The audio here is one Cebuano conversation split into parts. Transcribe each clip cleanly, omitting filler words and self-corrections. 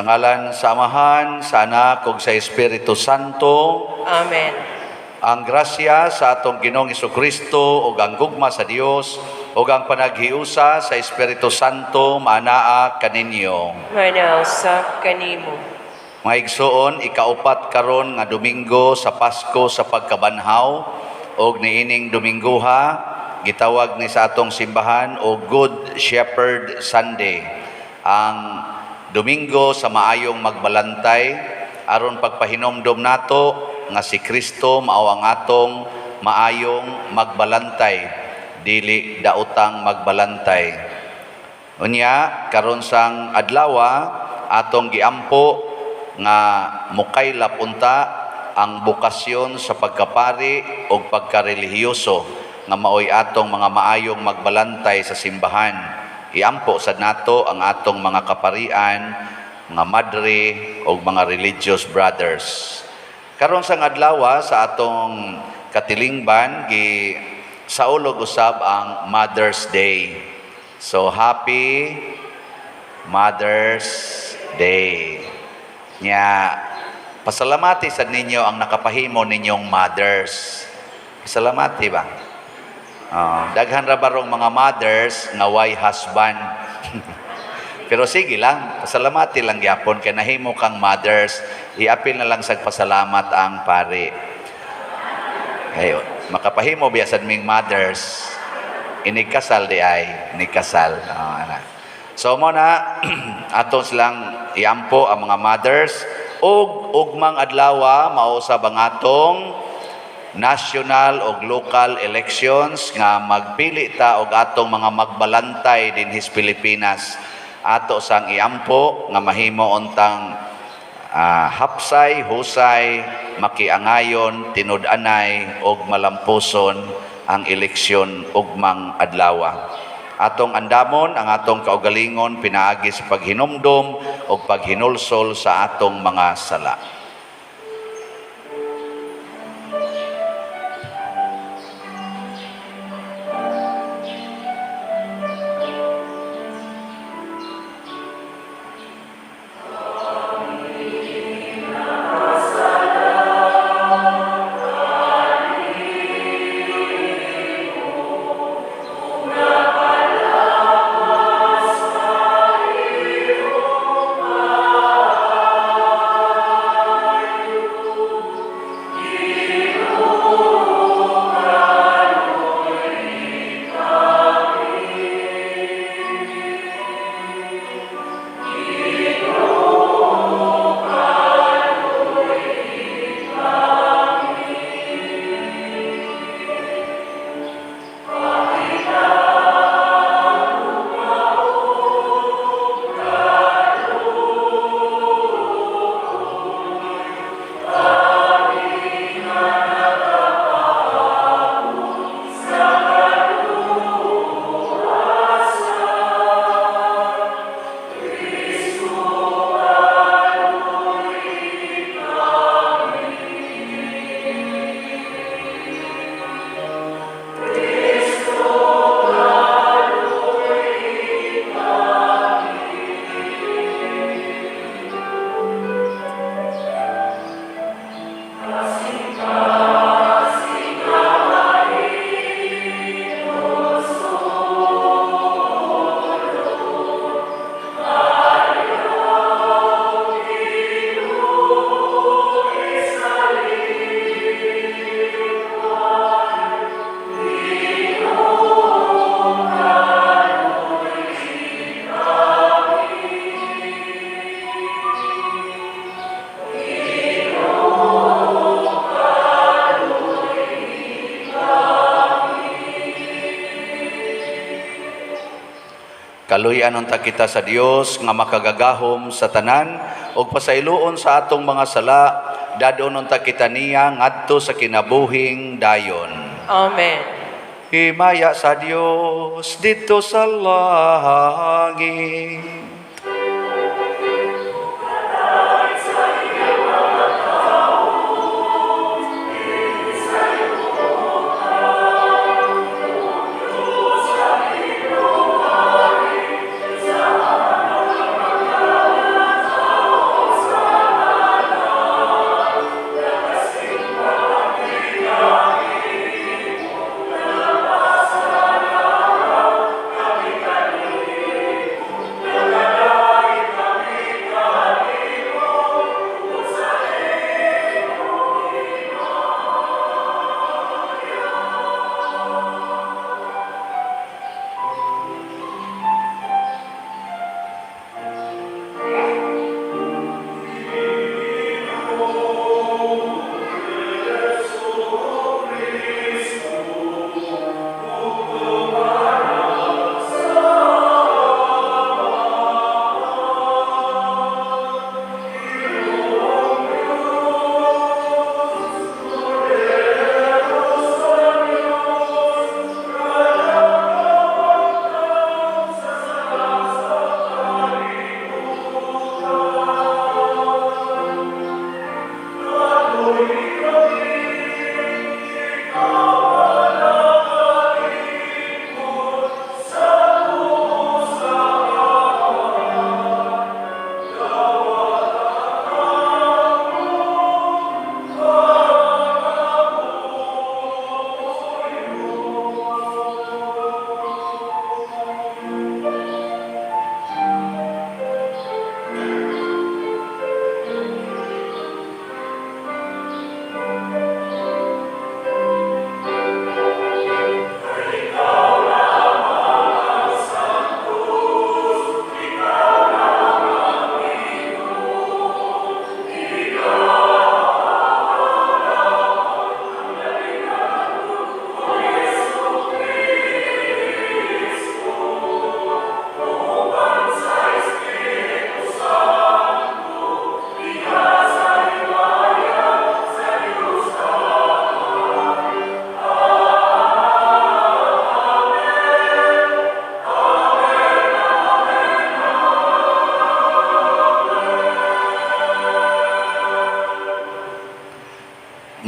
Sa ngalan sa Amahan, sa Anak ug sa Espiritu Santo. Amen. Ang grasya sa atong Ginoong Kristo ug ang gugma sa Dios ug ang panaghiusa sa Espiritu Santo maanaa kaninyo. Maanaa usab kanimo. Mga igsoon, ikaupat karon nga Domingo sa Pasko sa pagkabanhaw ug niining Dominguha gitawag ni sa atong simbahan og Good Shepherd Sunday. Ang Domingo sa maayong magbalantay aron pagpahinomdom nato nga si Kristo mao ang atong maayong magbalantay, dili daotang magbalantay. Unya karon sang adlawa atong giampo nga mukaylap unta ang bokasyon sa pagkapari o pagkarelihiyoso nga maoy atong mga maayong magbalantay sa simbahan. Iampo sad nato ang atong mga kaparian, mga madre o mga religious brothers. Karon sang adlaw sa atong katilingban gi saulog usab ang Mother's Day. So happy Mother's Day. Nya pasalamati sad ninyo ang nakapahimo ninyong mothers. Pasalamati ba? Oh, daghan ra barong mga mothers nga way husband. Pero sige lang, pasalamati lang gyapon kay nahimo kang mothers, iapil na lang sa pasalamat ang pari. Kay makapahimo biya sad ming mothers, inikasal di ay, inikasal. Oh, ana. So mo na aton silang iampo ang mga mothers ug ugmang adlawa mao usab ang atong national og local elections nga magpili ta og atong mga magbalantay dinhis Pilipinas. Ato sang iampo nga mahimo untang hapsay, husay, makiangayon, tinud-anay og malampuson ang eleksyon ugmang adlawa. Atong andamon ang atong kaugalingon pinaagi sa paghinumdom og paghinulsol sa atong mga sala. Kaluy-an unta kita sa Dios nga makagagahom sa tanan ug pasayloon sa atong mga sala, dadon unta kita niya ngadto sa kinabuhing dayon. Amen. Himaya sa Dios didto sa langit.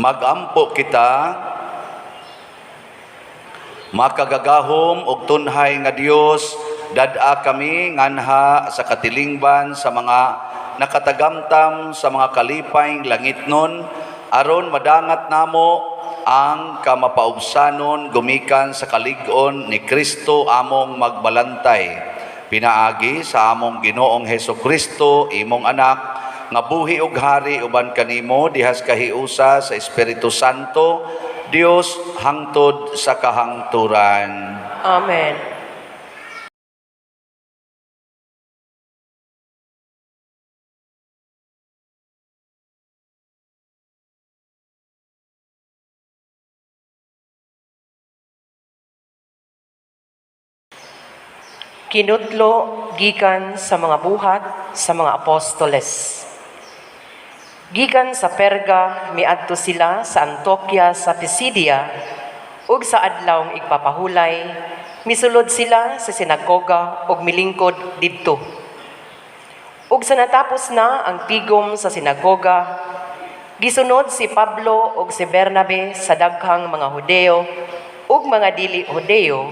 Magampo kita. Makagagahom og tunhay nga Dios, dad-a kami nganha sa katilingban sa mga nakatagamtam sa mga kalipay langitnon, aron madangat namo ang kamapaubsanon gumikan sa kalig-on ni Kristo among magbalantay. Pinaagi sa among Ginoong Heso Kristo, imong anak, nga buhi og hari uban kanimo dihas kahiusa sa Espiritu Santo, Dios hangtod sa kahangturan. Amen. Kinutlo gikan sa mga buhat sa mga apostoles. Gikan sa Perga, miadto sila sa Antioquia sa Pisidia, ug sa adlawng igpapahulay, misulod sila sa sinagoga ug milingkod didto. Ug sa natapos na ang tigom sa sinagoga, gisunod si Pablo ug si Bernabe sa daghang mga Hudeo ug mga dili Hudeo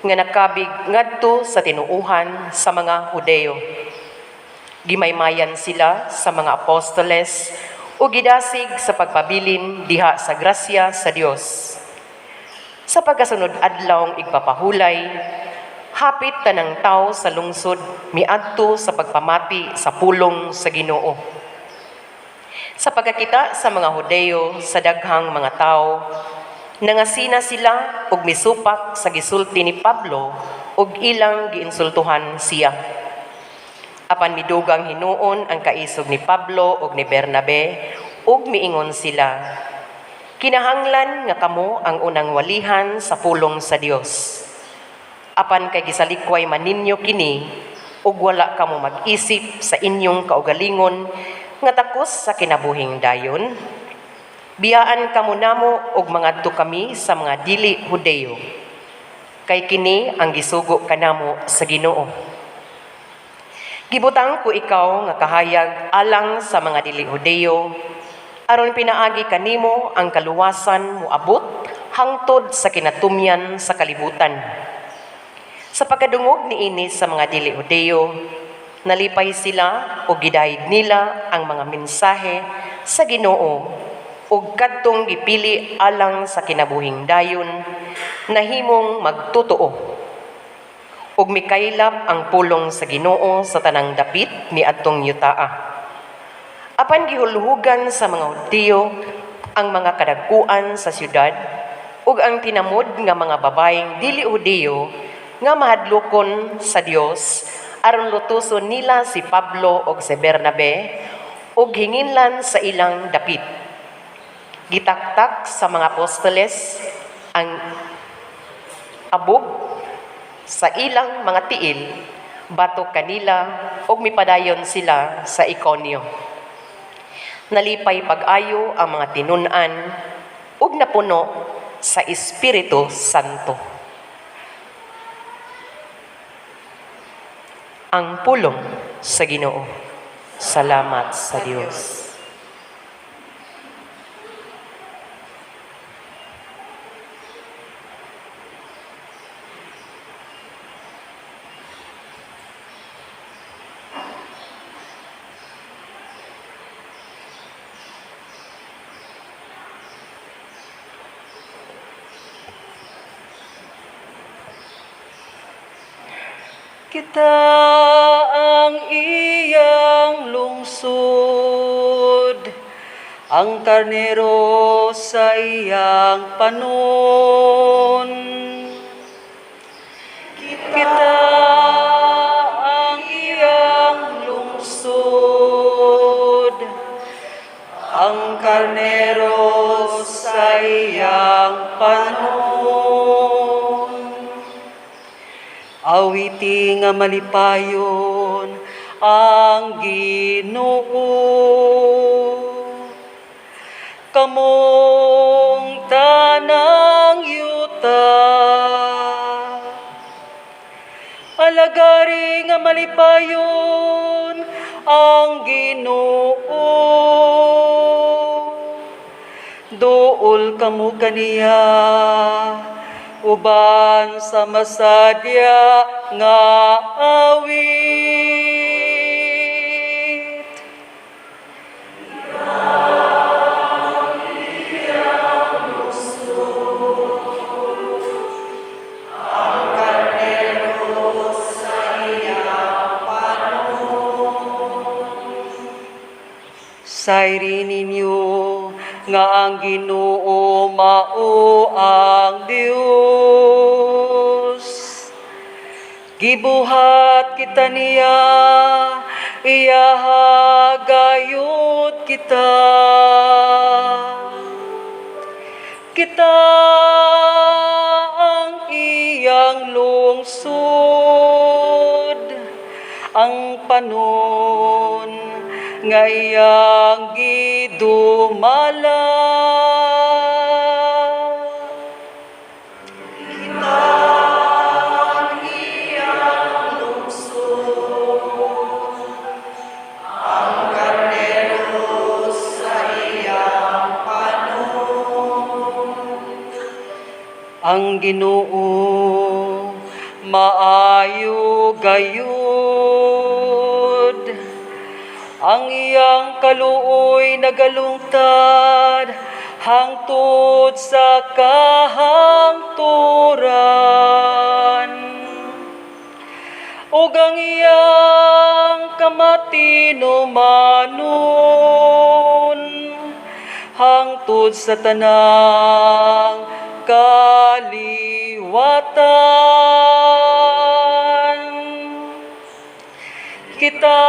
nga nakabig ngadto sa tinuuhan sa mga Hudeo. Gimaymayan sila sa mga apostoles ug gidasig sa pagpabilin diha sa grasya sa Dios. Sa pagkasunod adlawng igpapahulay, hapit tanang tawo sa lungsod miadto sa pagpamati sa pulong sa Ginoo. Sa pagkakita sa mga Hudeo sa daghang mga tawo, nangasina sila ug misupak sa gisulti ni Pablo ug ilang giinsultuhan siya. Apan midugang hinuon ang kaisog ni Pablo ug ni Bernabe ug miingon sila, "Kinahanglan nga kamo ang unang walihan sa pulong sa Dios. Apan kay gisalikway man ninyo kini ug wala kamo mag-isip sa inyong kaugalingon nga takos sa kinabuhing dayon, biyaan kamo namo ug mangadto kami sa mga dili Hudeo. Kay kini ang gisugo kanamo sa Ginoo. Gibutang ko ikaw nga kahayag alang sa mga dili Hudeo, aron pinaagi kanimo ang kaluwasan moabot hangtod sa kinatumyan sa kalibutan." Sa pagkadungog niini sa mga dili Hudeo, nalipay sila ug gidayeg nila ang mga mensahe sa Ginoo ug kadtong gipili alang sa kinabuhing dayon nahimong magtotoo. Ug mikaylap ang pulong sa Ginoo sa tanang dapit niadtong yutaa. Apan gihulhugan sa mga Hudyo ang mga kadagkuan sa syudad ug ang tinamod nga mga babayeng dili Hudiyo nga mahadlokon sa Dios aron lutuson nila si Pablo ug si Bernabe ug hinginlan sa ilang dapit. Gitaktak sa mga apostoles ang abog sa ilang mga tiil batok kanila ug mipadayon sila sa Iconio. Nalipay pag-ayo ang mga tinun-an ug napuno sa Espiritu Santo. Ang pulong sa Ginoo. Salamat sa Dios. Kita ang iyang lungsod, ang karnero sa iyang panon. Kita ang iyang lungsod, ang karnero sa iyang panon. Awiti nga malipayon ang Ginoo. Kamong tanang yuta, alagari nga malipayon ang Ginoo. Duol kamo kaniya uban sa masadya nga awit. Sayri ninyo nga ang Ginoo mao ang Dios. Gibuhat kita niya, iyaha gayud kita. Kita ang iyang lungsod, ang panon nga iyang gidumala. Ang Ginoo maayo gayud, ang iyang kaluoy nagalungtad hangtod sa kahangturan, ug ang iyang kamatinumanon hangtod sa tanang kaliwatan. Kita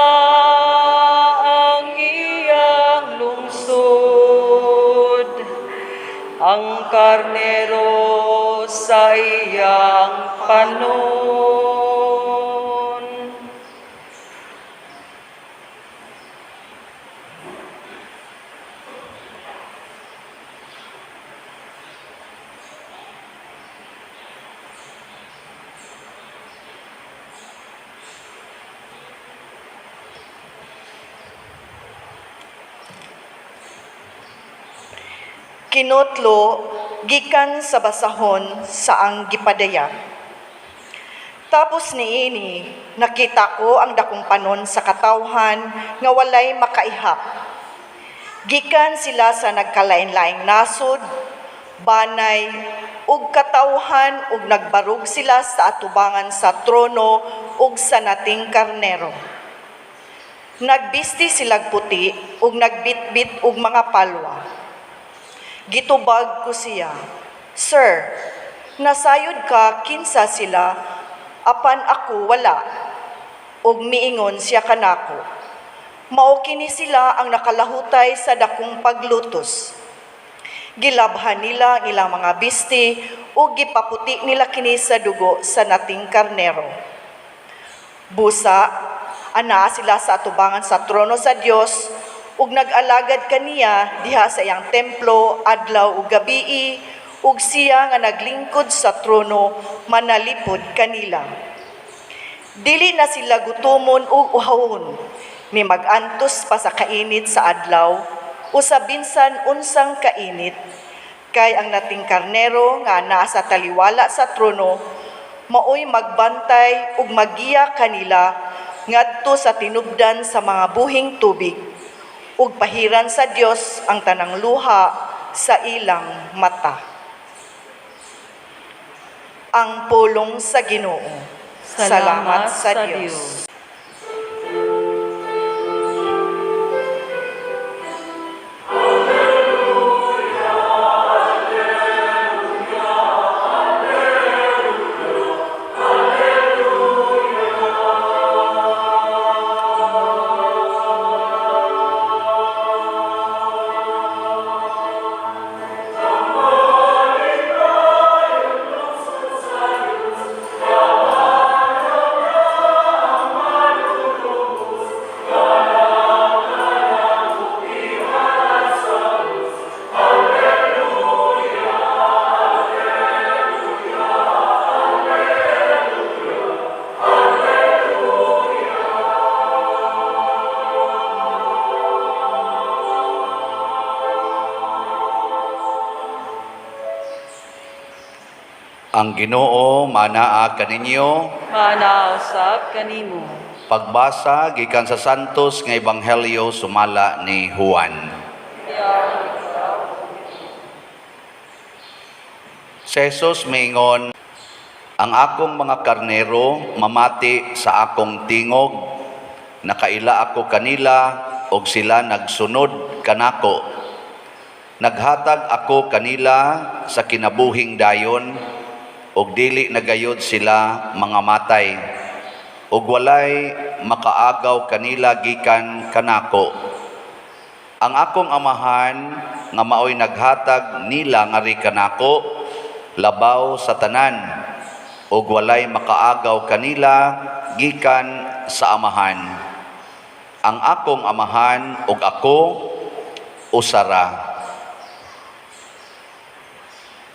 ang iyang lungsod, ang karnero sa iyang panon. Kinotlo gikan sa basahon sa ang gipadayag. Tapos niini, nakita ko ang dakong panon sa katawhan nga walay makaihap. Gikan sila sa nagkalain-laing nasod, banay, ug katawhan, ug nagbarog sila sa atubangan sa trono ug sa Nating Karnero. Nagbisti silag puti ug nagbitbit og mga palwa. Gitubag ko siya, "Sir, nasayod ka kinsa sila, apan ako wala." Ug miingon siya kanako, "Mao kini sila ang nakalahutay sa dakong paglutos. Gilabhan nila ang ilang mga bisti ug gipaputi nila kini sa dugo sa Nating Karnero. Busa, anaa sila sa atubangan sa trono sa Dios ug nag-alagad kaniya diha sa iyang templo adlaw ug gabii, ug siya nga naglingkod sa trono manalipod kanila. Dili na sila gutomon ug uhawon, ni mag-antos pa sa kainit sa adlaw o sa binsan unsang kainit, kay ang Nating Karnero nga naa sa taliwala sa trono maoy magbantay ug magiya kanila ngadto sa tinubdan sa mga buhing tubig, ug pahiran sa Dios ang tanang luha sa ilang mata." Ang pulong sa Ginoo. Salamat sa Dios. Ang Ginoo manaa kaninyo. Manaa usab kanimo. Pagbasa gikan sa Santos nga Ebanghelyo sumala ni Juan. Si Jesus miingon, "Ang akong mga karnero mamati sa akong tingog, nakaila ako kanila og sila nagsunod kanako. Naghatag ako kanila sa kinabuhing dayon og dili na gayod sila mga matay ug walay makaagaw kanila gikan kanako. Ang akong Amahan nga maoy naghatag nila ngari kanako labaw sa tanan ug walay makaagaw kanila gikan sa Amahan. Ang akong Amahan ug ako usa ra."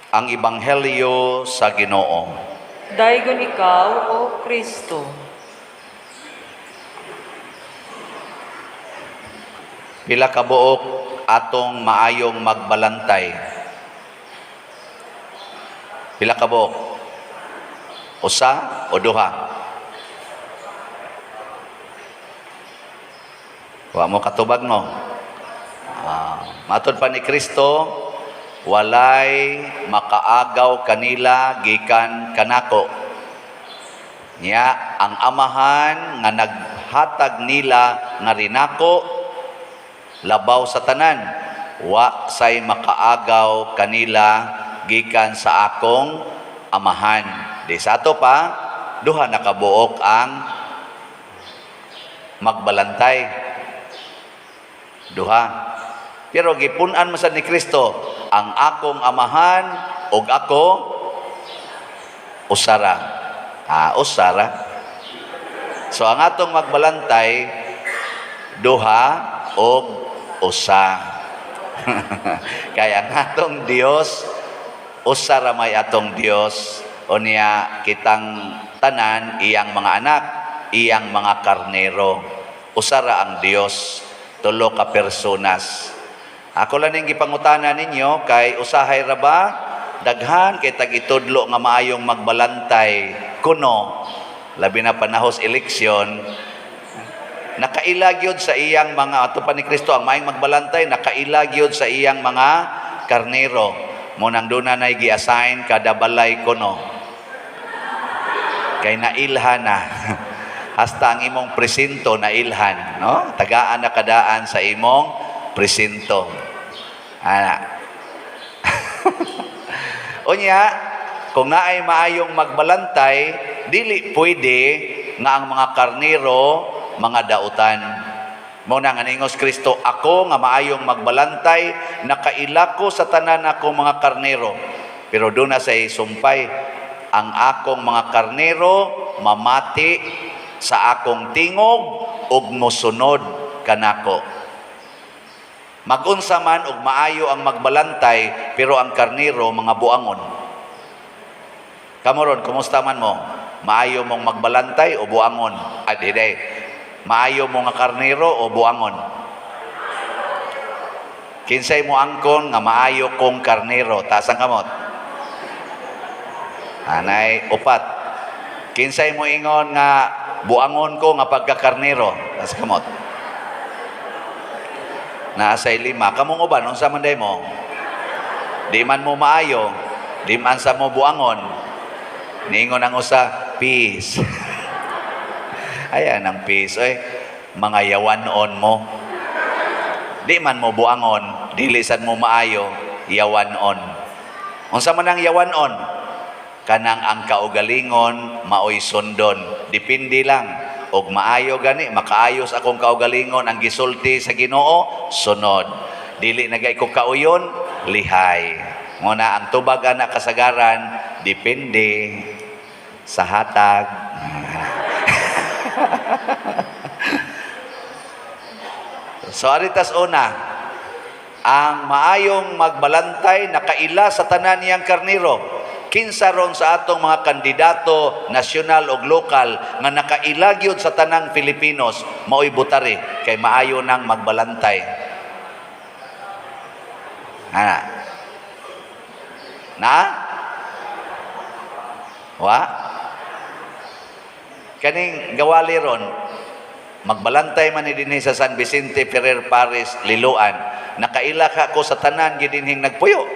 Ang Ebanghelyo sa Ginoo. Daygon ikaw, O Kristo. Pila ka buok atong maayong magbalantay? Pila ka buok? Usa o duha? Wa mo katubag, no? Matod pa ni Kristo, walay makaagaw kanila gikan kanako. Nya ang Amahan nga naghatag nila nga rinako labaw sa tanan, wa say makaagaw kanila gikan sa akong Amahan. Di sa ato pa, duha na kabuok ang magbalantay. Duha. Pero gipun-an man sad ni Kristo, ang akong Amahan ug ako usara. Usara. So ang atong magbalantay duha og usa. Kaya ang atong Dios, usa ra may atong Dios, unya kitang tanan iyang mga anak, iyang mga karnero. Usa ra ang Dios, tulo ka personas. Ako lang ning gipangutana ninyo kay usahay ra ba daghan kay tag itudlo nga maayong magbalantay kuno, labi na panahos eleksyon, nakaila gyud sa iyang mga ato pa ni Kristo, ang maayong magbalantay nakaila gyud sa iyang mga karnero. Mo nang duna nay gi-assign kada balay kuno kay nailhan na. Hasta ang imong presinto nailhan, no? Tagaan na kadaan sa imong presinto. Ana. Unya, kung naay maayong magbalantay, dili pwede nga ang mga karnero mga dautan. Mao na nga ningos Kristo, ako nga maayong magbalantay, nakaila ko sa tanan ako mga karnero. Pero doon na say sumpay, ang akong mga karnero mamati sa akong tingog ug mosunod kanako. Magunsa man og maayo ang magbalantay, pero ang karnero mga buangon. Kamo ron, kumusta man mo? Maayo mong magbalantay o buangon? Ay, di, di. Maayo mo nga karnero o buangon? Kinsay mo angkon nga maayo kong karnero? Taas ang kamot. Anay, upat. Kinsay mo ingon nga buangon ko nga pagkakarnero? Taas ang kamot. Naasay lima. Kamong uban, unsa man day mo? Di man mo maayo, di man sa mo buangon. Niingon ang usa, peace. Ayan ang peace. Oy, mga yawan-on mo. Di man mo buangon, dili sad mo maayo, yawan-on. Unsa man ang yawan-on? Kanang ang kaugalingon maoy sundon. Depende lang. Og maayo gani, makaayos akong kaugalingon ang gisulti sa Ginoo, sunod. Dili na gay ko kauyon, lihay. Nguna ang tubag ana kasagaran, depende sa hatag. So aritas una, ang maayong magbalantay nakaila sa tanan niyang karnero. Kinsa ron sa atong mga kandidato nasyonal og lokal nga nakaila gyud sa tanang Filipinos, maoy butari kay maayo nang magbalantay. Ana. Na? Wa? Kaning gawali ron, magbalantay man ni dinhi sa San Vicente Ferrer Parish, Liloan. Nakaila ka ko sa tanan gidinhing nagpuyo.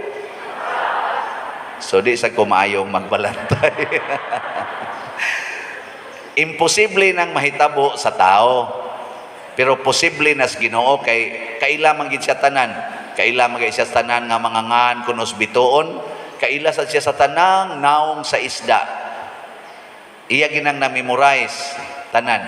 So di sa ko maayong magbalantay. Imposible nang mahitabo sa tao. Pero posible nas Ginoo kay kaila man gid siya tanan. Kaila man gid siya sa tanan nga mga ngan kunos bituon. Kaila sad siya sa tanang naong sa isda. Iya ginang na-memorize tanan.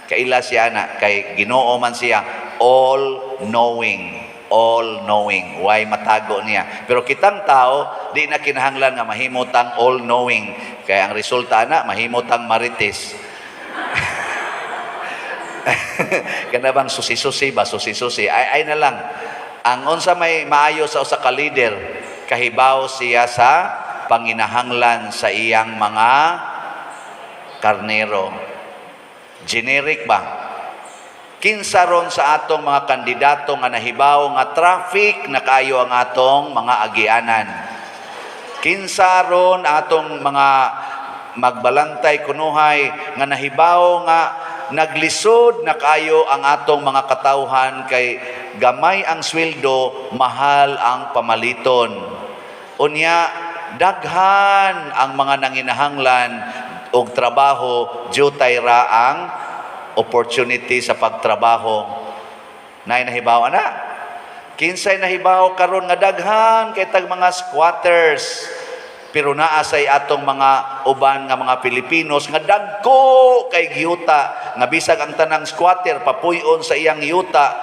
Kaila siya na kay Ginoo man siya, all knowing, all knowing. Why matago niya? Pero kitang tao, di na kinahanglan nga mahimutang all knowing kay ang resulta na mahimutang marites. Kana bang susi-susi ba, susi-susi ay ay na lang. Ang unsa may maayo sa usa ka leader, kahibaw siya sa panginahanglan sa iyang mga karnero. Generic ba? Kinsa ron sa atong mga kandidato nga nahibaw nga traffic na kaayo ang atong mga agianan? Kinsa ron atong mga magbalantay kunuhay nga nahibaw nga naglisod na kaayo ang atong mga katawhan kay gamay ang sweldo, mahal ang pamaliton? Unya daghan ang mga nanginahanglan og trabaho, jutay ra ang opportunity sa pagtrabaho. Nay nahibaw ana? Kinsay nahibaw karon nga daghan kay tag mga squatters, pero naa say atong mga uban nga mga Pilipinos nga dagko kay giyuta, nga bisag ang tanang squatter papuy-on sa iyang yuta,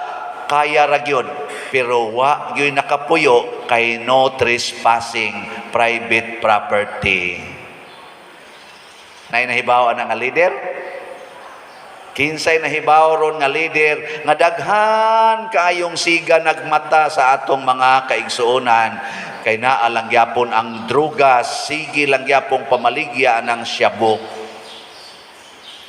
kaya ra gyud, pero wa gyud nakapuyo kay no trespassing, private property? Nay nahibaw ana nga leader? Kinsay nahibaw ron nga leader nga daghan kaayong siga nagmata sa atong mga kaigsuonan kay naa lang gyapon ang drugas, sige lang gyapong pamaligya ng syabok?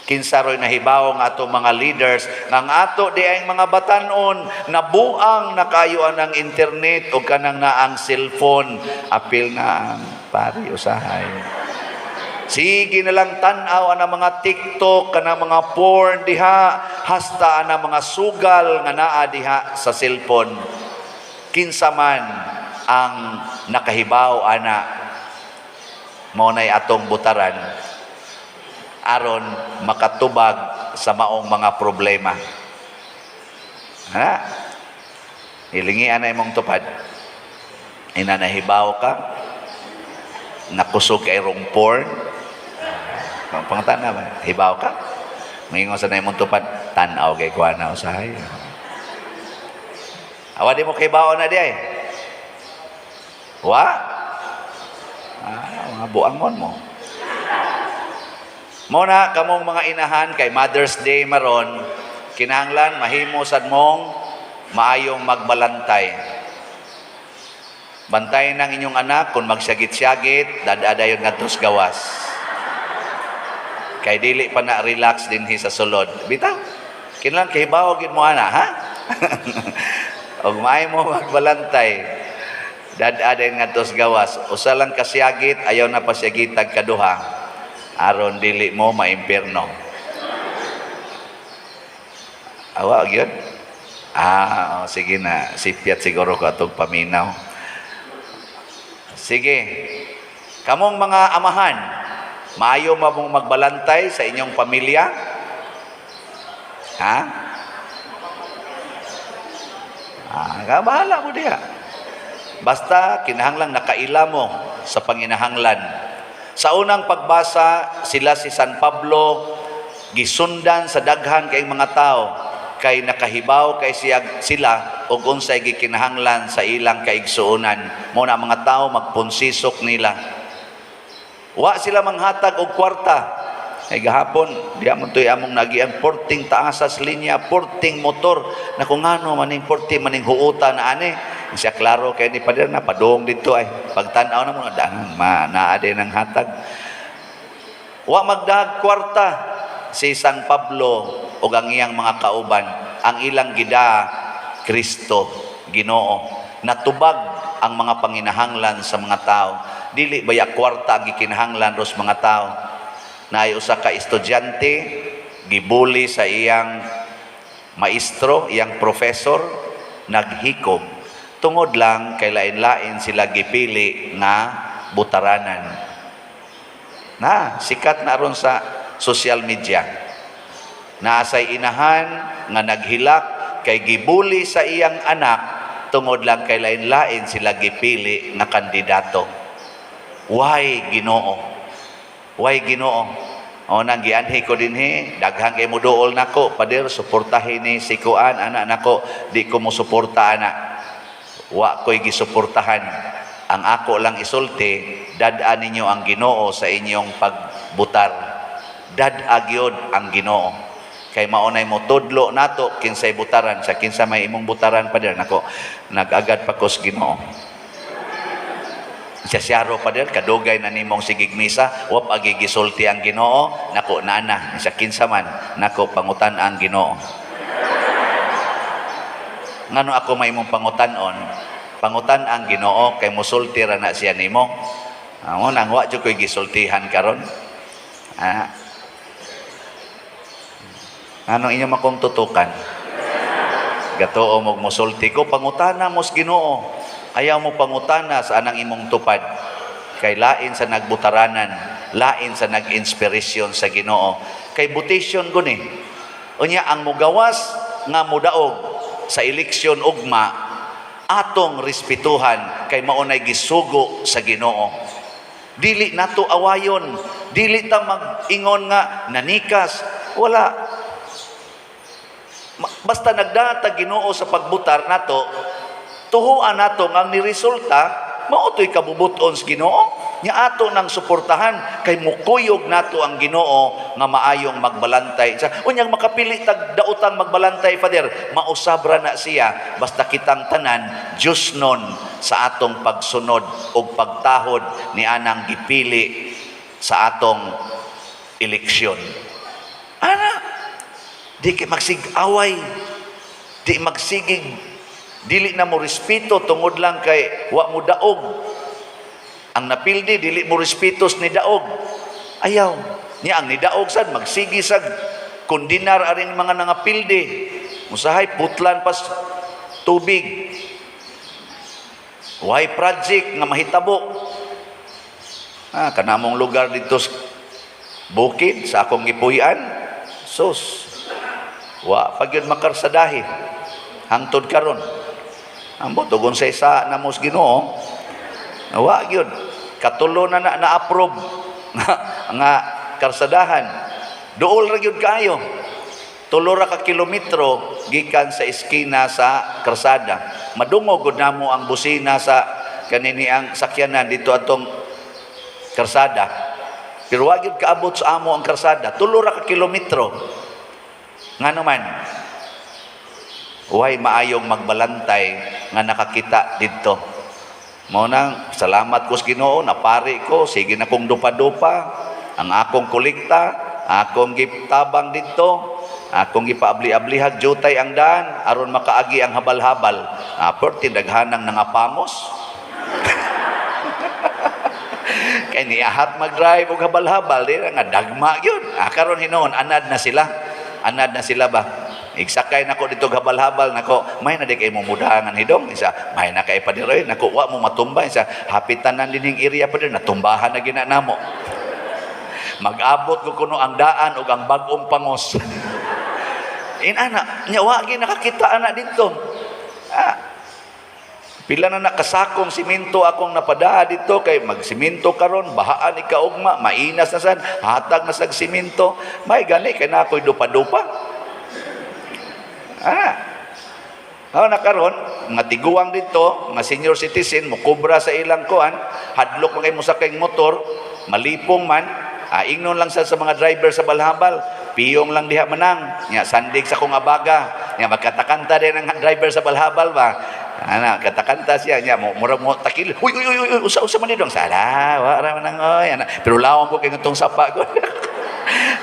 Kinsa ro'y nahibaw nga atong mga leaders nga ang ato di ang mga batanon nabuang na kayo ang internet o kanang naang cellphone, apil na ang pari usahay? Sige na lang tan-aw ang mga TikTok, kanang mga porn diha, hasta ang mga sugal nga naa diha sa cellphone. Kinsa man ang nakahibaw ana, mao nay atong butaran aron makatubag sa maong mga problema. Ha? Hilingian na imong tupad. Ina nahibaw ka, nakusog kay rong porn. Pangutana ba? Hibaw ka? Maingon sa na imong tupad, tan-aw kay kuha na usahay. Awa di mo kahibaw na di ay. Wa? Ah, mga buangon mo. Mo na kamong mga inahan, kay Mother's Day maron, kinahanglan mahimo sad mong maayong magbalantay. Bantayan ng inyong anak kung magsyagit-syagit, dadadayon ngadto sa gawas. Kay dili pa na relax dinhi sa sulod. Bitaw. Kinahanglan kahibaw gid mo ana, ha? Og maayo mo magbalantay. Dad-a ngadto sa gawas. Usa lang kasyagit, ayaw na pasyagitag kaduha. Aron dili mo maimpierno. Awa gyud. Ah, oh, sige na. Sipyat siguro ko atong paminaw. Sige. Kamong mga amahan, maayo ba mong magbalantay sa inyong pamilya? Ha? Ah, bahala mo diha. Basta kinahanglang nakaila mo sa panginahanglan. Sa unang pagbasa, sila si San Pablo gisundan sa daghan kay mga tao kay nakahibaw kay siya, sila og unsay gikinahanglan sa ilang kaigsuonan. Mo na mga tao magpunsisok nila. Wa sila manghatag og kwarta. Ay gahapon, diha mo to'y among nagian, porting taasas linya, porting motor. Na kung ano maning porting maning huuta na ani. Siya klaro kay ni pader na padung dito ay. Pagtan-aw na mo daan ma naa din ang hatag. Wa magdahag kwarta si San Pablo ug ang iyang mga kauban. Ang ilang gida Kristo, Ginoo. Natubag ang mga panginahanglan sa mga tao. Dili baya kwarta ang gikinahanglan ros mga tao? Naay usa ka estudyante, gibuli sa iyang maestro, iyang professor, naghikob. Tungod lang kay lain-lain sila gipili nga butaranan. Na, sikat na aron sa social media. Naasay inahan nga naghilak kay gibuli sa iyang anak tungod lang kay lain-lain sila gipili nga kandidato. Why, Ginoo? Why, Ginoo? O nang gianhi ko dinhi, daghan kay moduol nako, "Pader, suportahin ni si kuan," ana nako, di ko mo suporta ana. Wa ko'y gisuportahan. Ang ako lang isulti, dad-a ninyo ang Ginoo sa inyong pagbutar. Dad-a gyud ang Ginoo. Kay maunay mo tudlo nato kinsay butaran. Sa kinsa may imong butaran, pader? Nako, nag-agad pa kos Ginoo. Siya siyaro, pader, kadugay na nimong sigig misa, wa pa gisulti ang Ginoo. Nako, nana, sa kinsa man, nako, pangutan ang Ginoo. Ngano ako may imong pangutan-on? Pangutan ang Ginoo kay musulti ra na siya nimo. Amo nang wa jud ko'y gisultihan karon. Ah. Anong inyo makong tutukan? Gatuo mo musulti ko, pangutana mos Ginoo. Ayaw mo pangutana sa anang imong tupad. Kay lain sa nagbutaranan, lain sa nag-inspiration sa Ginoo. Kay butisyon guni. Unya ang mugawas nga mudaog sa eleksyon ugma, atong respetuhan kay maunay gisugo sa Ginoo. Dili nato awayon, dili ta mag-ingon nga nanikas, wala. Basta nagdata Ginoo sa pagbutar nato, tuhuan nato nga ang niresulta mao to'y kabubuton sa Ginoo. Nya ato nang suportahan kay mukuyog nato ang Ginoo nga maayong magbalantay. Sa unyang makapili tag daotang magbalantay, Father, mausab ra na siya basta kitang tanan Diyos nun sa atong pagsunod o pagtahod ni anang gipili sa atong eleksyon. Ana, di kay magsigaway, di magsigig, dili na mo respeto tungod lang kay wa mo daog. Ang napildi, dili mo respeto ni daog. Ayaw. Niya ang nidaog sad magsigi sag kondinar aring mga nangapildi. Musahay putlan pas tubig. Why project nga mahitabo? Ah, kanamong lugar dito sa bukid sa akong gipuy-an. Sus. Wa pa gyud makarsadahi. Hangtod karon. Ambot ug unsay sa namos Ginoo. Wa gyud. Katulo na na na-approve nga karsadahan. Duol ra gyud kaayo. 3 ra ka kilometro gikan sa eskina sa karsada. Madungog gud namo ang busina sa kanini ang sakyanan dito atong karsada. Pero wa gyud kaabot sa amo ang karsada. 3 ra ka kilometro. Nga naman, way maayong magbalantay nga nakakita didto. Mao nang salamat ko sa Ginoo, napari ko, sige na kong dupa-dupa, ang akong kolekta, akong gitabang didto, akong gipaabli-ablihag jutay ang daan aron makaagi ang habal-habal. Ah, perti daghanang nangapangos. Kay niahat mag-drive og habal-habal, di na nga dagma gyud. Ah, karon hinuon anad na sila. Anad na sila ba? Igsakay nako dito habal-habal nako, may na di kay mo mudangan hidong isa, may na kay padiroy nako, wa mo matumba isa, hapitan dinhing area pader, natumbahan na gina namo. Mag-abot ko kuno ang daan ug ang bag-ong pangos. Inana, nya wa gi nakakita ana dito. Ah, pila na nakasakong simento akong napadaa dito kay magsimento karon, bahaan ni kaugma, mainas na sad, hatag na sag simento, may gani kay na ako'y dupa-dupa. Ah. Oh, na karon, mga tiguang dito, mga senior citizen, mukobra sa ilang kuan, hadlok man kay mo sakay motor, malipong man, ah, ingnon lang sa mga driver sa balhabal, "Piyong lang diha, manang, nya sandig sa kong abaga," nya magkatakanta din ang driver sa balhabal ba. Ana, katakanta siya nya mo mura mo takil. "Uy, uy, uy, uy, usa usa man didong sala, wa ra man ang oy." Ana, pero lawom ko kay ngatong sapa ko.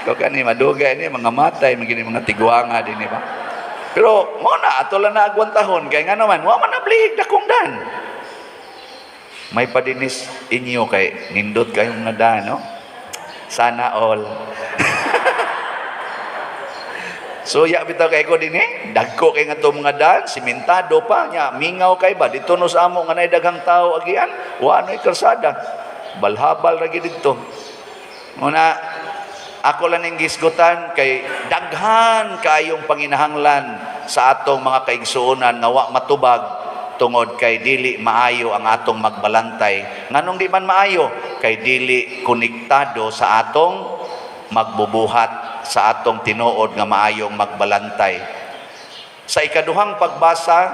Ko kani madugay ni mga matay, magini mga tiguanga din ba. Pero mo na ato lang na agwantahon kay nga naman wa man nablihig dakong dan. May padinis inyo kay nindot kayong nga daan, no? Sana all. So ya bitaw kay ko dinhi, dagko kay nga mga daan, simentado pa nya, mingaw kay ba dito no sa amo nga nay daghang tao agian, wa noy kalsada. Balhabal ra gid didto. Muna ako lang ning gisgutan kay daghan kaayong panginahanglan sa atong mga kaigsuonan nga wa matubag tungod kay dili maayo ang atong magbalantay. Nganong di man maayo? Kay dili konektado sa atong magbubuhat, sa atong tinuod nga maayong magbalantay. Sa ikaduhang pagbasa,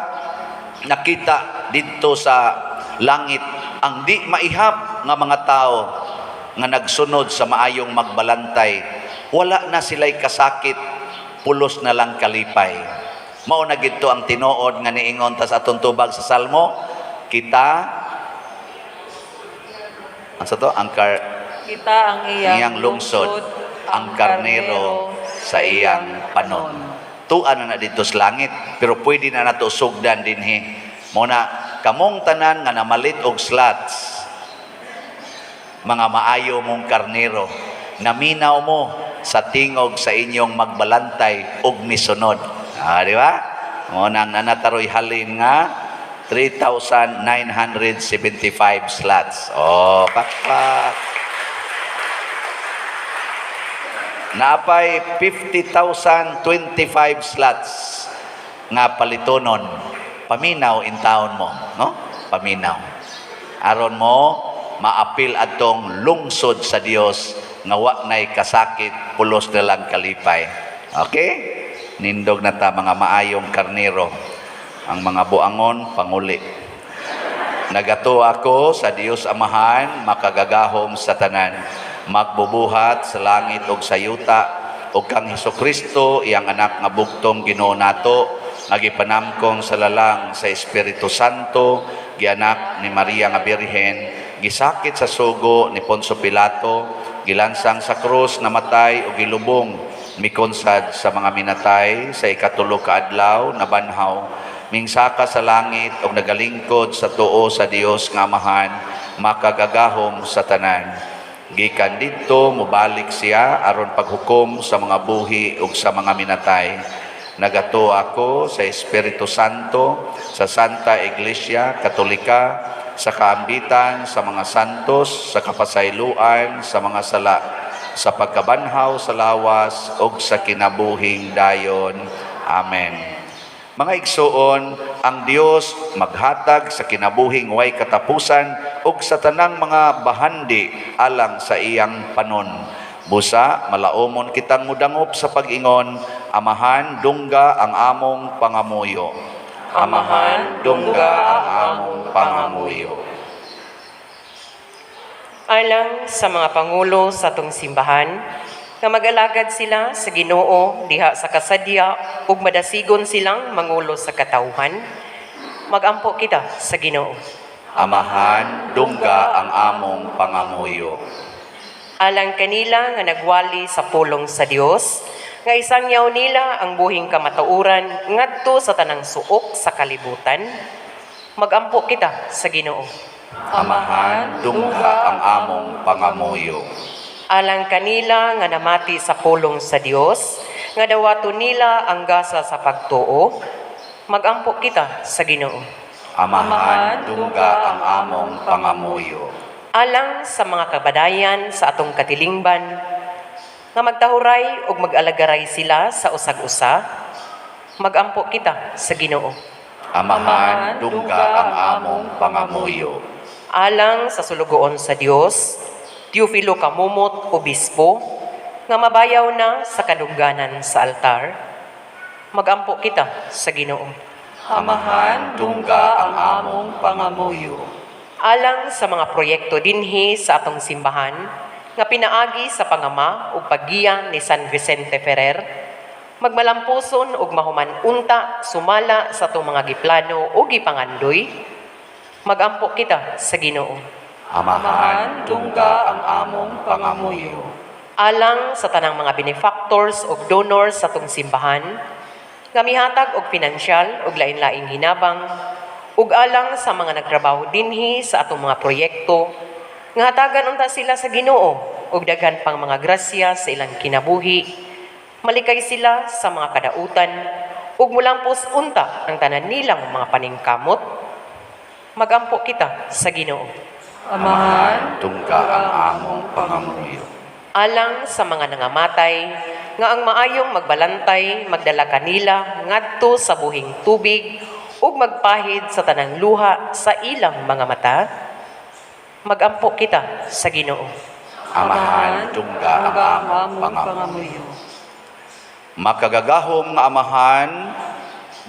nakita didto sa langit ang di maihap nga mga tao nga nagsunod sa maayong magbalantay. Wala na sila'y kasakit, pulos na lang kalipay. Mao na gidto ang tinuod nga niingon ta sa atong tubag sa Salmo, kita ang sa to ang kar Kita ang iyang iyang lungsod, ang karnero sa iyang panon. Tuan na na dito sa langit, pero pwede na nato sugdan dinhi. Mo na kamong tanan nga namalit og slots, mga maayo mong karnero, naminaw mo sa tingog sa inyong magbalantay og misunod. Ah, di ba? Mo nang nanataroy halin nga 3,975 slots. Oh, pakpak. Naapay 50,025 slots nga palitonon. Paminaw in town mo, no? Paminaw. Aron mo maapil atong lungsod sa Dios nga wa nay kasakit, pulos na lang kalipay. Okay? Nindog na ta mga maayong karnero. Ang mga buangon panguli. Nagatuo ako sa Dios Amahan, makagagahom sa tanan, magbubuhat sa langit ug sa yuta, ug kang Hesukristo, iyang anak nga bugtong Ginoo nato, nga gipanamkong sa lalang sa Espiritu Santo, gianak ni Maria nga Birhen, gisakit sa sugo ni Poncio Pilato, gilansang sa krus, namatay ug gilubong, mikonsad sa mga minatay, sa ikatulo ka adlaw nabanhaw, mingsaka sa langit ug nagalingkod sa tuo sa Dios nga Amahan, makagagahom sa tanan. Gikan didto mobalik siya aron paghukom sa mga buhi ug sa mga minatay. Nagatuo ako sa Espiritu Santo, sa Santa Iglesia Katolika, sa kaambitan sa mga santos, sa kapasayloan sa mga sala, sa pagkabanhaw sa lawas ug sa kinabuhing dayon. Amen. Mga igsuon, ang Dios maghatag sa kinabuhing way katapusan ug sa tanang mga bahandi alang sa iyang panon. Busa, malaumon kitang mudangop sa pag-ingon, Amahan, dungga ang among pangamuyo. Amahan, dungga ang among pangamuyo. Alang sa mga pangulo sa atong simbahan, nga mag-alagad sila sa Ginoo diha sa kasadya ug madasigon silang mangulo sa katawhan, magampo kita sa Ginoo. Amahan, dungga ang among pangamuyo. Alang kanila nga nagwali sa pulong sa Dios, nga isangyaw nila ang buhing kamatuoran ngadto sa tanang suok sa kalibutan, magampo kita sa Ginoo. Amahan, dungga ang among pangamuyo. Alang kanila nga namati sa pulong sa Dios, nga dawaton nila ang gasa sa pagtuo, magampo kita sa Ginoo. Amahan, dungga ang among pangamuyo. Alang sa mga kabadayan sa atong katilingban, nga magtahuray ug mag-alagaray sila sa usag-usa, magampo kita sa Ginoo. Amahan, dungga ang among pangamuyo. Alang sa sulugoon sa Dios, Teofilo Camomot, Obispo, nga mabayaw na sa kadungganan sa altar, magampo kita sa Ginoo. Amahan, dungga ang among pangamuyo. Alang sa mga proyekto dinhi sa atong simbahan, nga pinaagi sa pangama ug paggiya ni San Vicente Ferrer, magmalampuson ug mahuman unta sumala sa atong mga giplano ug gipangandoy, magampo kita sa Ginoo. Amahan, dungga ang among pangamuyo. Alang sa tanang mga benefactors ug donors sa atong simbahan, nga mihatag og pinansyal ug lain-laing hinabang Ug alang sa mga nagtrabaho dinhi sa atong mga proyekto, nga hatagan unta sila sa Ginoo ug daghan pang mga grasya sa ilang kinabuhi, malikay sila sa mga kadautan ug mulampos unta ang tanan nilang mga paningkamot. Magampo kita sa Ginoo. Amahan, Tungga ang among pangamuyo. Alang sa mga nangamatay, nga ang maayong magbalantay magdala kanila ngadto sa buhing tubig ug magpahid sa tanang luha sa ilang mga mata, magampo kita sa Ginoo. Amahan, tungga ang among pangamuyo. pangamuyo. Makagagahom nga Amahan,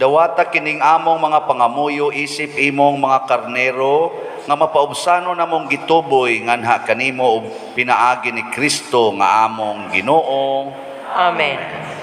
dawata kining among mga pangamuyo isip imong mga karnero nga mapaubsano namong gituboy nganha kanimo ug pinaagi ni Kristo nga among Ginoo. Amen.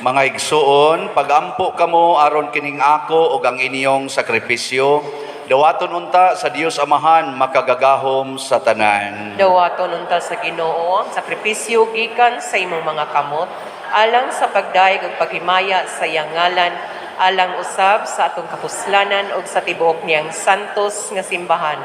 Mga igsuon, pagampo kamo aron kining ako ug ang inyong sakripisyo, dawaton unta sa Dios Amahan makagagahom sa tanan. Dawaton unta sa Ginoo ang sakripisyo gikan sa imong mga kamot alang sa pagdayeg ug paghimaya sa iyang ngalan, alang usab sa atong kapuslanan ug sa tibuok niyang santos nga simbahan.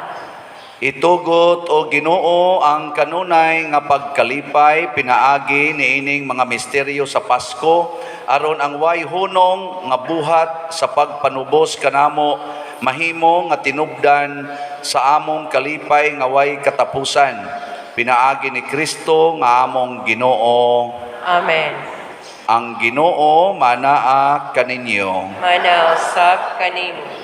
Itugot o Ginoo ang kanunay nga pagkalipay pinaagi niining mga misteryo sa Pasko aron ang way hunong nga buhat sa pagpanubos kanamo mahimo nga tinubdan sa among kalipay nga way katapusan pinaagi ni Kristo nga among Ginoo. Amen. Ang Ginoo manaa kaninyo. Manausab kanimo.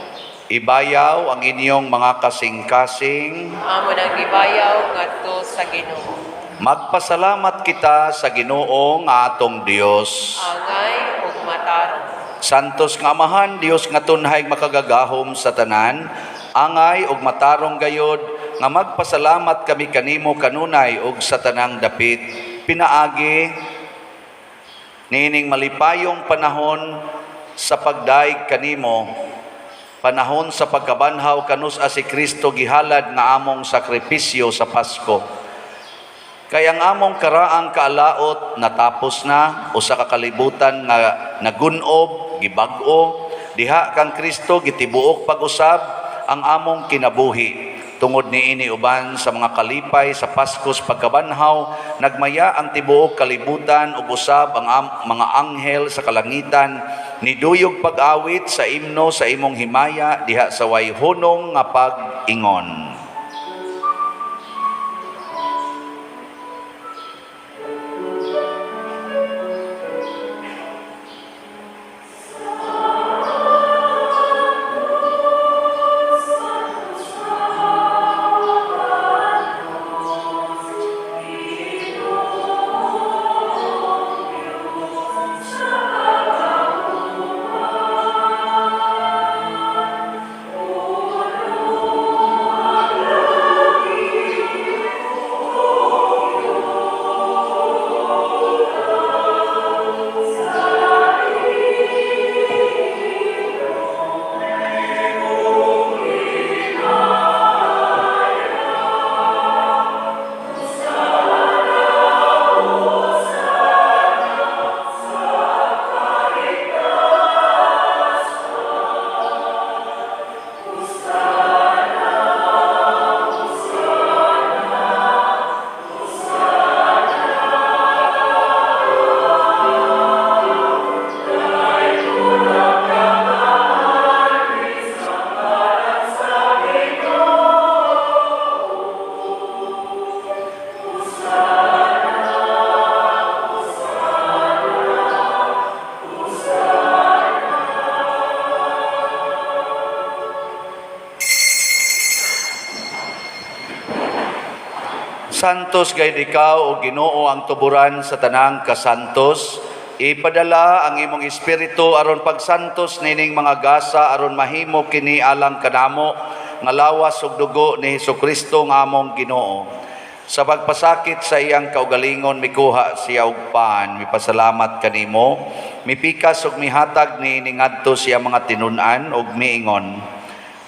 Ibayaw ang inyong mga kasing-kasing. Amo nang gibayaw ngadto sa Ginoo. Magpasalamat kita sa Ginoo nga atong Dios. Angay ug matarong. Santos nga Amahan, Dios nga tunhay makagagahom sa tanan, angay ug matarong gayod nga magpasalamat kami kanimo kanunay ug sa tanang dapit. Pinaagi niining malipayong panahon sa pagdaig kanimo, panahon sa pagkabanhaw kanus-a si Kristo gihalad nga among sakripisyo sa Pasko. Kay ang among karaang kaalaot natapos na, usa ka kalibutan nga nagunob, gibag-o, diha kang Kristo gitibuok pag-usab ang among kinabuhi. Tungod niini uban sa mga kalipay sa Paskos pagkabanhaw, nagmaya ang tibuok kalibutan ug usab ang mga anghel sa kalangitan niduyog pag-awit sa imno sa imong himaya diha sa way hunong nga pag-ingon. Santos gayud ikaw o Ginoo ang tuburan sa tanang kasantos. Ipadala ang imong espiritu aron pagsantos nining mga gasa aron mahimo kini alang kanamo nga lawas ug dugo ni Hesukristo nga among Ginoo. Sa pagpasakit sa iyang kaugalingon mikuha siya og pan, mipasalamat kanimo, mipikas ug mihatag niini ngadto sa iyang mga tinun-an ug miingon: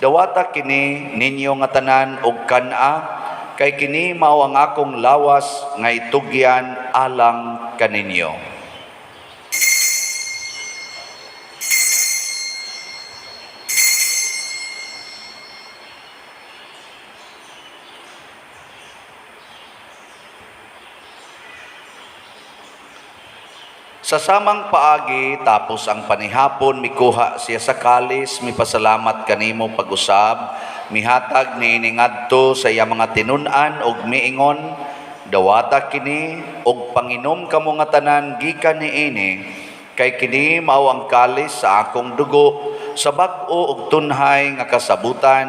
Dawata kini ninyo nga tanan og kan-a, kay kini mao ang akong lawas nga itugyan alang kaninyo. Sa samang paagi, tapos ang panihapon, mikuha siya sa kalis, mipasalamat kanimo pag-usab, mihatag niini ngadto sa iya mga tinun-an ug miingon: Dawata kini ug panginom kamo nga tanan gikan niini, kay kini mao ang kalis sa akong dugo, sa bag-o ug tunhay nga kasabutan,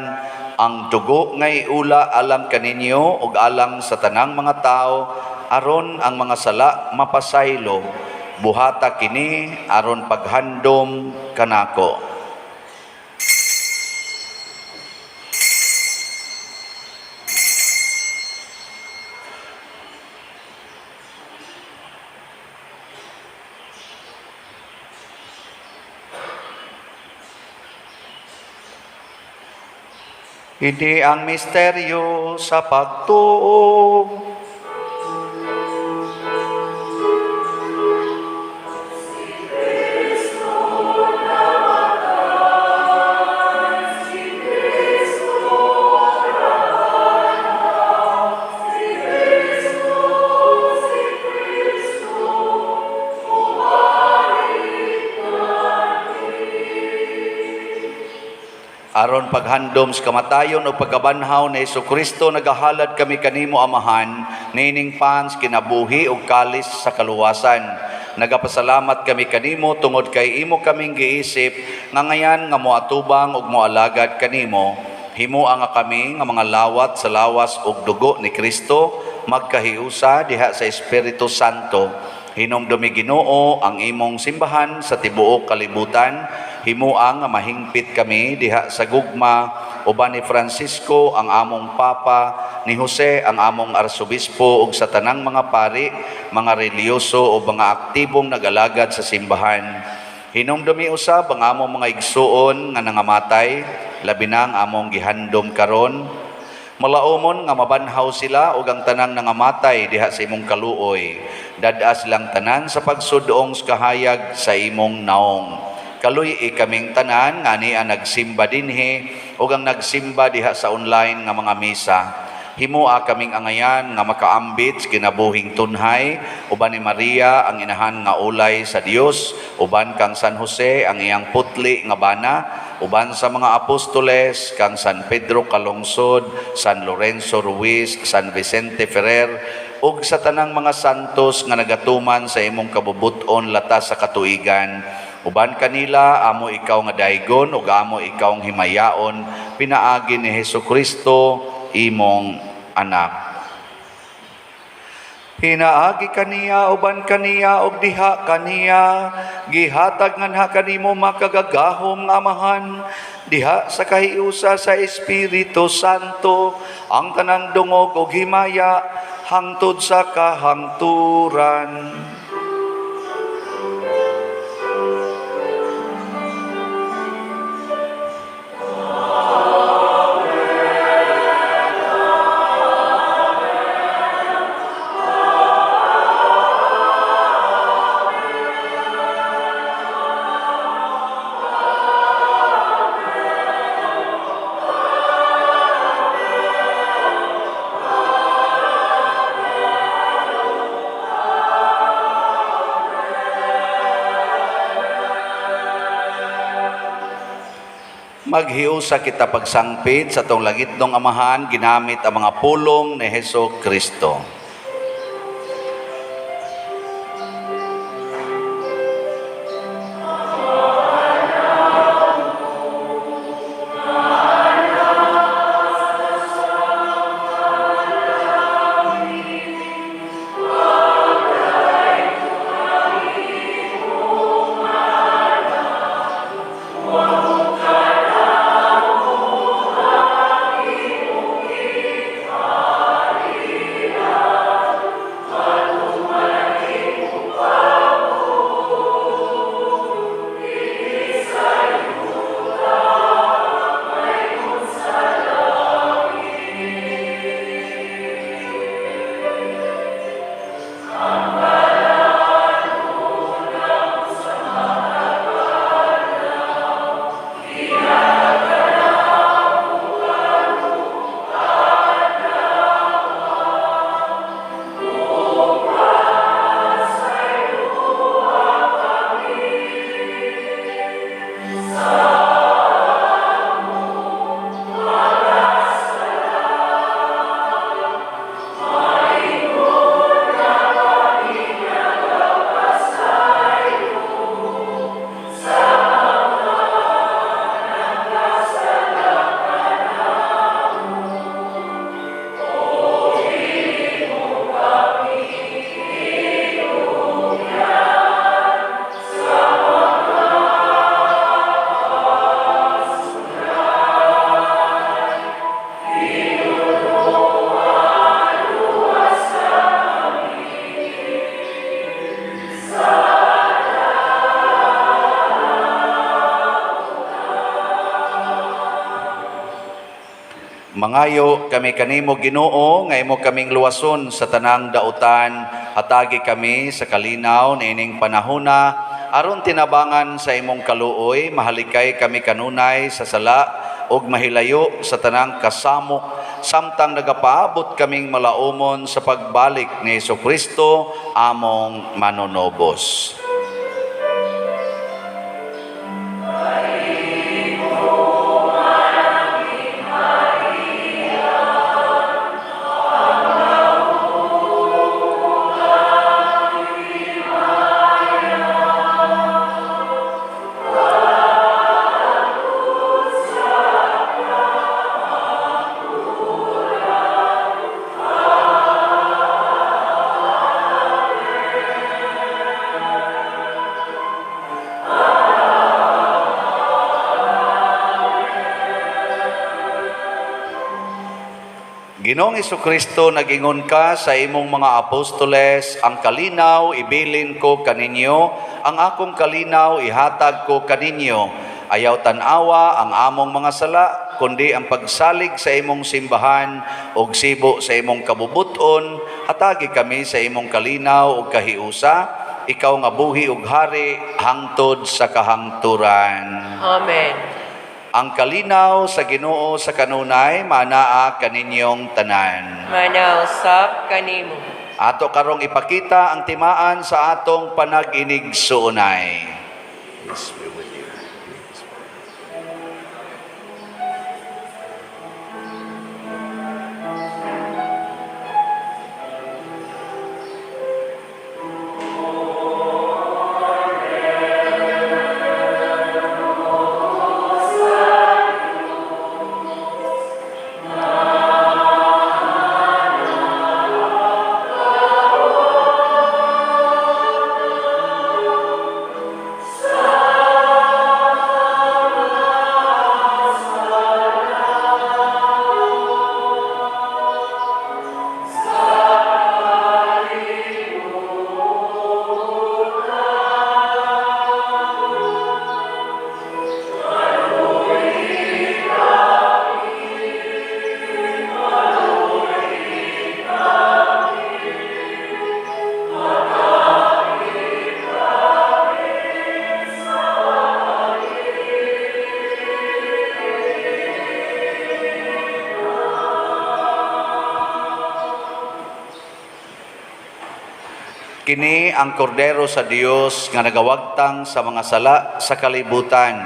ang dugo nga iula alang kaninyo ug alang sa tanang mga tawo, aron ang mga sala mapasaylo. Buhata kini aron paghandom kanako. Ini ang misteryo sa pagtuo. Aron paghandom sa kamatayon o pagkabanhaw ni Hesukristo, nagahalad kami kanimo, Amahan, niining pans kinabuhi ug kalis sa kaluwasan. Nagapasalamat kami kanimo tungod kay imo kaming giisip nga ngayan nga moatubang ug moalagad kanimo. Himoa nga kami nga mga lawat sa lawas ug dugo ni Kristo magkahiusa diha sa Espiritu Santo. Hinumdumi, Ginoo, ang imong simbahan sa tibuok kalibutan. Himoa nga mahingpit kami diha sa gugma uban ni Francisco ang among Papa, ni Jose ang among Arsobispo ug sa tanang mga pari, mga relihiyoso o mga aktibong nag-alagad sa simbahan. Hinumdumi usab ang among mga igsuon nga nangamatay, labi na ang among gihandom karon Malaumon nga mabanhaw sila ug ang tanang nangamatay diha sa imong kaluoy. Dad-a silang tanan sa pagsudong sa kahayag sa imong naong. Kaluy-i kaming tanan nga ania nagsimba dinhi ug ang nagsimba diha sa online nga mga misa. Himoa kaming angayan nga makaambit sa kinabuhing tunhay uban ni Maria ang inahan nga ulay sa Dios, uban kang San Jose ang iyang putli nga bana, uban sa mga apostoles kang San Pedro Calungsod, San Lorenzo Ruiz, San Vicente Ferrer ug sa tanang mga santos nga nagatuman sa imong kabubut-on latas sa katuigan. Uban kanila amo ikaw nga daygon ug amo ikaw ang himayaon pinaagi ni Hesukristo imong anak. Pinaagi kaniya, uban kaniya, ug diha kaniya, gihatag nganha kanimo makagagahom nga Amahan, diha sa kahiusa sa Espiritu Santo, ang tanang dungog ug himaya hangtod sa kahangturan. Maghiusa kita pagsangpit sa atong langitnong Amahan ginamit ang mga pulong ni Heso Kristo. Mangayo kami kanimo, Ginoo, nga imo kaming luwason sa tanang dautan, hatagi kami sa kalinaw niining panahona aron tinabangan sa imong kaluoy mahalikay kami kanunay sa sala ug mahilayo sa tanang kasamok samtang nagapaabot kaming malaumon sa pagbalik ni Hesukristo among manunobos. Ginoong Kristo, nagingon ka sa imong mga apostoles, "Ang kalinaw ibilin ko kaninyo, ang akong kalinaw ihatag ko kaninyo. Ayaw tan-awa ang among mga sala, sala kundi ang pagsalig sa imong simbahan ug sibo sa imong kabubuton. Hatagi kami sa imong kalinaw ug kahiusa, ikaw nga buhi ug hari hangtod sa kahangturan. Amen. Ang kalinaw sa Ginoo sa kanunay manaa kaninyong tanan. Manausap kanimo. Ato karong ipakita ang timaan sa atong panag-inigsuonay. Peace be with you. Kini ang kordero sa Dios nga nagawagtang sa mga sala sa kalibutan.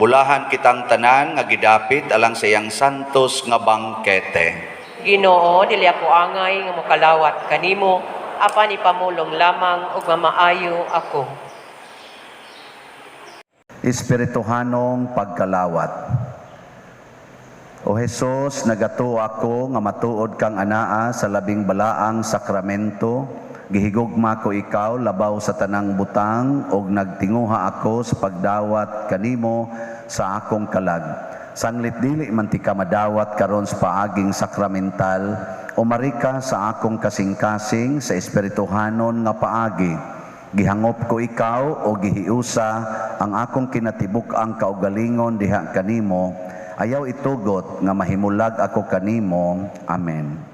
Bulahan kitang tanan nga gidapit alang sa iyang santos nga bangkete. Ginoo, dili ako angay nga mokalawat kanimo, apan ipamulong lamang ug mamaayo ako. Espirituhanong pagkalawat. O Hesus, nagatuo ako nga matuod kang anaa sa labing balaang sakramento. Gihigugma ko ikaw labaw sa tanang butang ug nagtinguha ako sa pagdawat kanimo sa akong kalag. Sanglit dili man ti ka madawat karon sa paaging sakramental, umari ka sa akong kasing-kasing sa espirituhanon nga paagi. Gihangop ko ikaw o gihiusa ang akong kinatibuk-ang kaugalingon diha kanimo. Ayaw itugot nga mahimulag ako kanimo. Amen.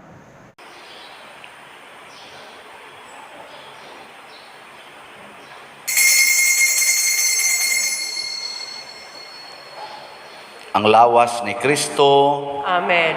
Ang lawas ni Kristo. Amen.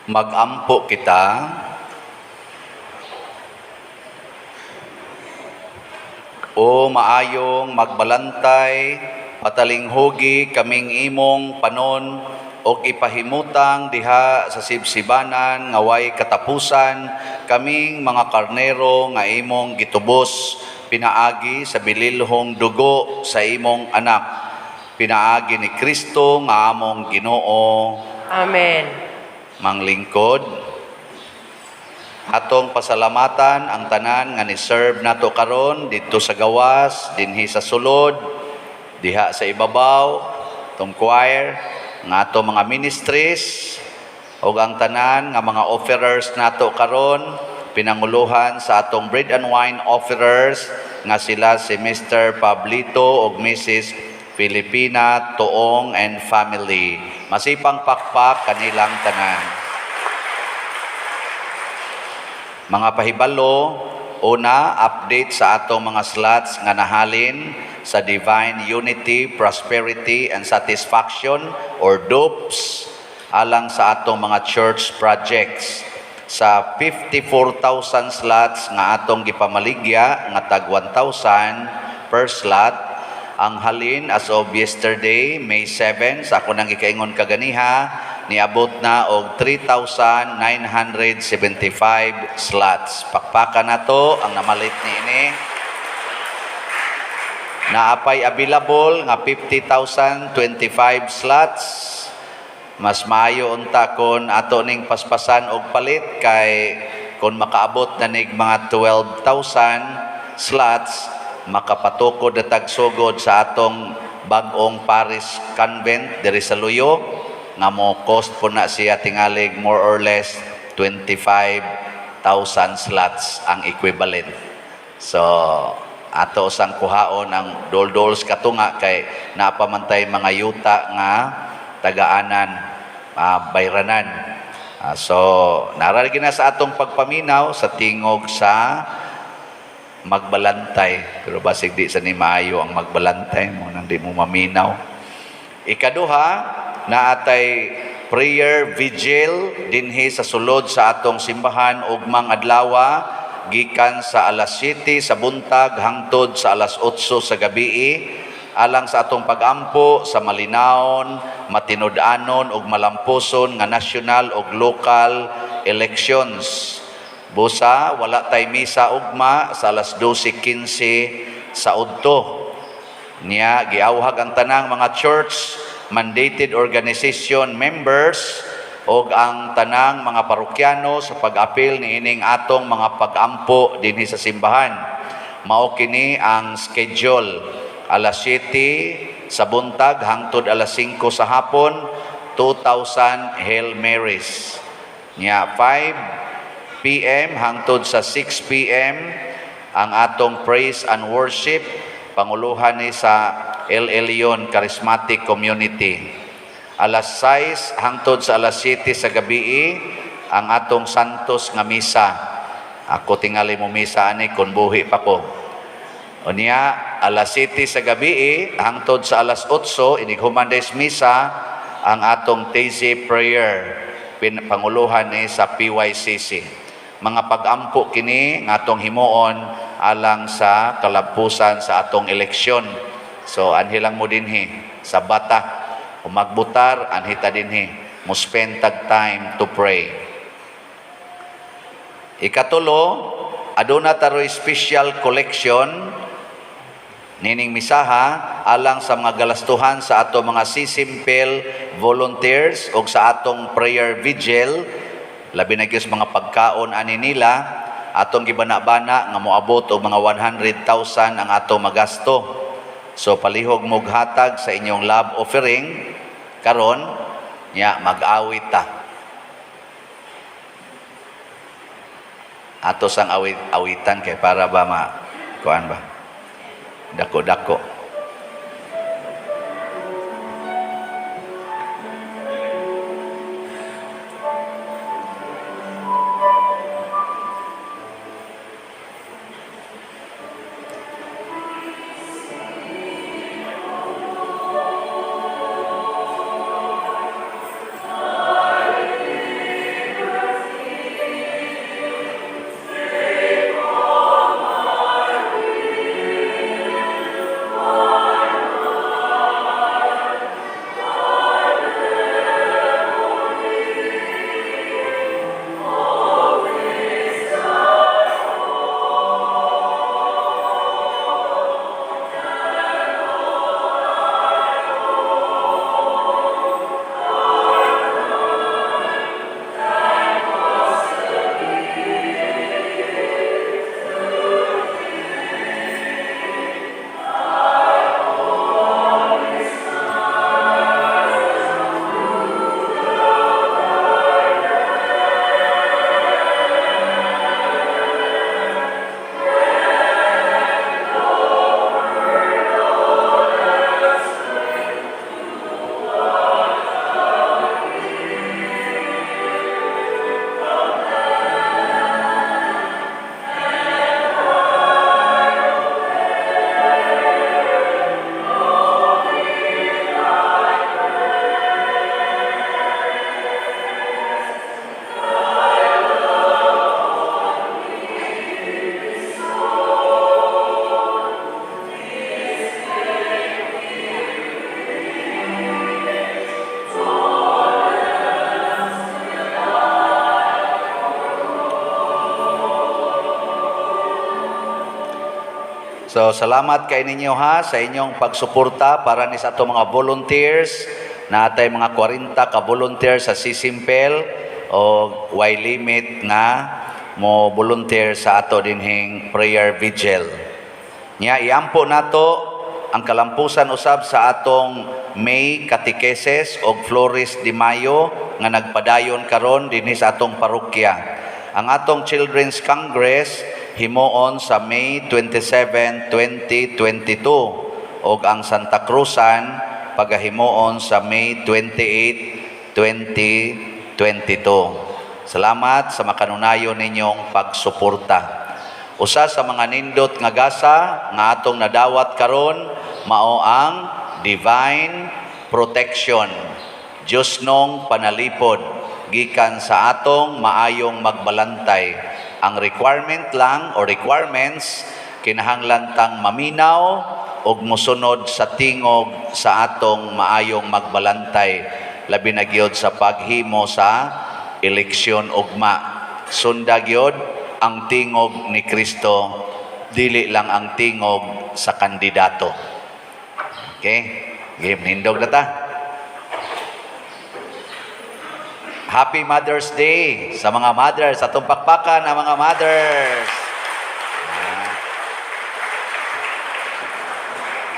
Magampo kita. O maayong magbalantay, patalinghugi kaming imong panon og ipahimutang diha sa sibsibanan nga way katapusan kaming mga karnero nga imong gitubos pinaagi sa bililhong dugo sa imong anak, pinaagi ni Kristo nga among Ginoo. Amen. Manglingkod, atong pasalamatan ang tanan nga ni-serve nato karon didto sa gawas, dinhi sa sulod, diha sa ibabaw, tong choir, nga ato mga ministries, ug ang tanan nga mga offerers nato karon, pinanguluhan sa atong bread and wine offerers nga sila si Mr. Pablito ug Mrs. Filipina Toong and family. Masipang pakpak kanilang tanan. Mga pahibalo, una, update sa atong mga slots nga nahalin sa Divine Unity, Prosperity, and Satisfaction or DUPS alang sa atong mga church projects. Sa 54,000 slots nga atong gipamaligya nga tag 1,000 per slot, ang halin as of yesterday, May 7, sa ako nang gikaingon kaganiha, niabot na og 3,975 slots. Pakpakan nato ang namalit niini. Naapay available nga 50,025 slots. Mas maayo unta kon ato ning paspasan og palit kay kon makaabot na nig mga 12,000 slots, makapatukod na tagsugod sa atong bag-ong parish convent diri sa Luyo nga mo cost po na siya tingalig more or less 25,000 slots ang equivalent. So ato sang kuhaon ang doldols katunga kay napamantay mga yuta nga tagaanan, bayranan. So nararigi na sa atong pagpaminaw sa tingog sa magbalantay, pero basig di sa ni maayo ang magbalantay mo nang di mo maminaw. Ikaduha, naatay prayer vigil dinhi sa sulod sa atong simbahan ugmang adlawa gikan sa alas 7 sa buntag hangtod sa alas 8 sa gabii alang sa atong pagampo sa malinawon, matinud-anon ug malampuson nga national ug local elections. Busa wala tay misa ugma sa alas 12:15 sa udto. Niya giawhag ang tanang mga church mandated organization members og ang tanang mga parokyano sa pag-apil niining atong mga pag-ampo dinhi sa simbahan. Mao kini ang schedule: alas 7 sa buntag hangtod alas 5 sa hapon, 2,000 Hail Marys. Nya 5 p.m. hangtod sa 6 p.m. ang atong praise and worship, panguluhan ni sa El Elyon Charismatic Community. Alas 6 hangtod sa alas 7 sa gabii ang atong Santos nga misa. Ako tingali mo misa ani kon buhi pa ko. Unya alas 7 sa gabii hangtod sa alas 8 inig human misa ang atong Taizé prayer, panguluhan ni sa PYCC. Mga pagampo kini nga atong himuon alang sa kalampusan sa atong eleksyon. So anhi lang mo dinhi sa bata kung magbutar, anhi ta dinhi mo spend tag time to pray. Ikatulo, aduna taroy special collection nining misaha alang sa mga galastuhan sa ato mga sisimple volunteers og sa atong prayer vigil, labi na gyud sa mga pagkaon ani nila. Atong gibana-bana nga moabot og mga 100,000 ang atong magasto. So palihog mo hatag sa inyong love offering karon. Nya mag-awit ta. Ato sang awit awitan kay para ba ma kuan ba dako-dako. So salamat kay ninyo ha sa inyong pagsuporta para ni sa ato mga volunteers. Naa tay mga 40 ka volunteer sa Sisimpel o way limit nga mo volunteer sa ato dinhing prayer vigil. Nya iampo nato ang kalampusan usab sa atong May Catechesis og Flores de Mayo nga nagpadayon karon dinhi sa atong parokya. Ang atong Children's Congress himuon sa May 27, 2022 ug ang Santa Cruzan pagahimuon sa May 28, 2022. Salamat sa makanunayon ninyong pagsuporta. Usa sa mga nindot nga gasa nga atong nadawat karon mao ang divine protection. Diyosnong panalipod gikan sa atong maayong magbalantay. Ang requirement lang o requirements, kinahanglan tang maminaw ug mosunod sa tingog sa atong maayong magbalantay, labi na gyud sa paghimo sa eleksyon ugma. Sunda gyud ang tingog ni Kristo, dili lang ang tingog sa kandidato. Okay? Game, nindog na ta. Happy Mother's Day sa mga mothers. Atong pakpakan ang mga mothers.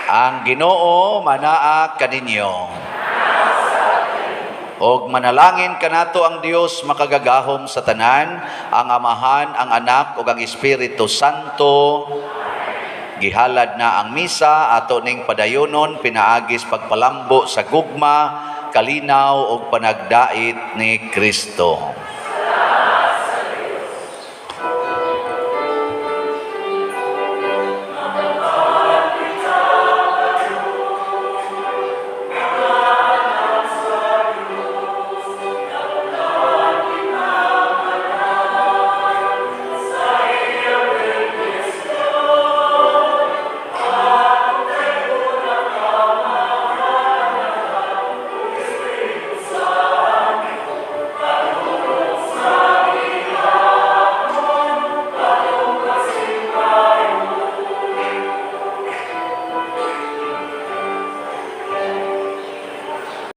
Ang Ginoo manaa kaninyo. Og manalangin kanato ang Dios makagagahom sa tanan, ang Amahan, ang Anak ug ang Espiritu Santo. Gihalad na ang misa, ato ning padayonon pinaagis pagpalambo sa gugma, kalinaw ug panagdait ni Kristo.